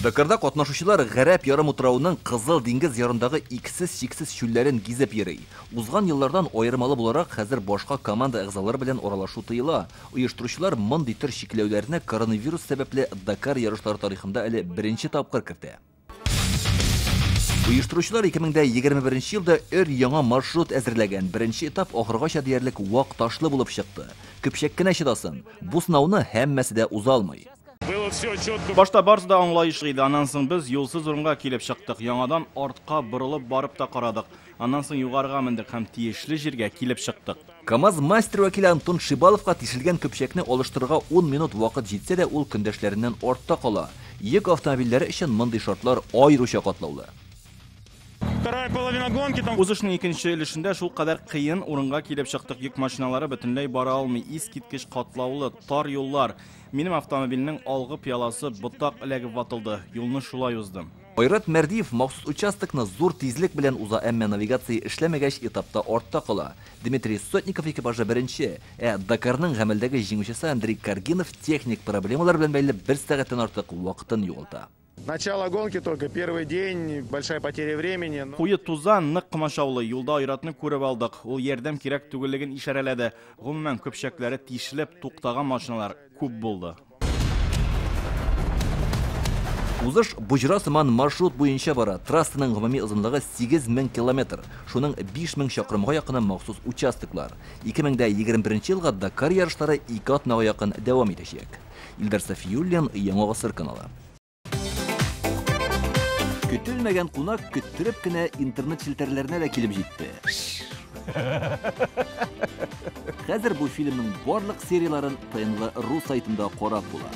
Дакарда катнашучылар Гарәп ярымутравының Кызыл диңгез ярындагы иксез-чиксез чүлләрен гизеп йөри. Узган еллардан аермалы буларак, хәзер башка команда әгъзалары белән аралашу тыела. Оештыручылар мондый төр чикләүләрне коронавирус сәбәпле Дакар ярышлары тарихында әле беренче тапкыр кертә. Оештыручылар 2021 елда өр-яңа маршрут әзерләгән. Беренче этап ахыргача диярлек вак ташлы булып чыкты. Көпчәк кенә чыдасын. Бу сынауны һәммәсе дә уза алмый. Было все четко. Башта барысы да аңлаешлы иде, аннан соң без юлсыз урынга килеп чыктык. Яңадан артка борылып барып та карадык. Аннан соң югарыга мендек һәм тиешле җиргә килеп чыктык. КАМАЗ-мастер вәкиле Антон Шибаловка тишелгән көпчәкне алыштырырга 10 минут вакыт җитсә дә, ул көндәшләреннән артта кала. Йөк автомобильләре өчен мондый шартлар аеруча катлаулы. Вторая половина гонки там. Узышның икенче өлешендә шулкадәр кыен урынга килеп чыктык. Йөк машиналары бөтенләй бара алмый. Искиткеч катлаулы, тар юллар. Минем автомобильнең алгы пыяласы ботак эләгеп ватылды. Юлны шулай уздым. Айрат Мәрдиев махсус участокны зур тизлек белән уза, әмма навигация эшләмәгәч, этапта артта кала. Дмитрий Сотников экипажы беренче, ә Дакарның гамәлдәге җиңүчесе Андрей Каргинов техник проблемалар белән бәйле бер сәгатьтән артык вакытын югалта. Начало гонки только, первый день, большая потеря времени. Но Куе тузан нык комачаулый. Юлда Айратны күреп алдык. Ул ярдәм кирәк түгеллеген ишарәләде. Гомумән, көпчәкләре тишелеп туктаган машиналар күп булды. Узыш боҗра сыман маршрут буенча бара. Трассаның гомуми озынлыгы 8000 километр. Шуның 5000 чакрымга якыны махсус участоклар. 2021 елга Дакар ярышлары 2 атнага якын дәвам итәчәк. Илдар Сафиуллин, Яңа Гасыр каналы. Көтелмәгән кунак көттереп кенә интернет челтәрләренә дә килеп җитте. Хәзер бу фильмның барлык серияләрен ТНВ ру сайтында карап була.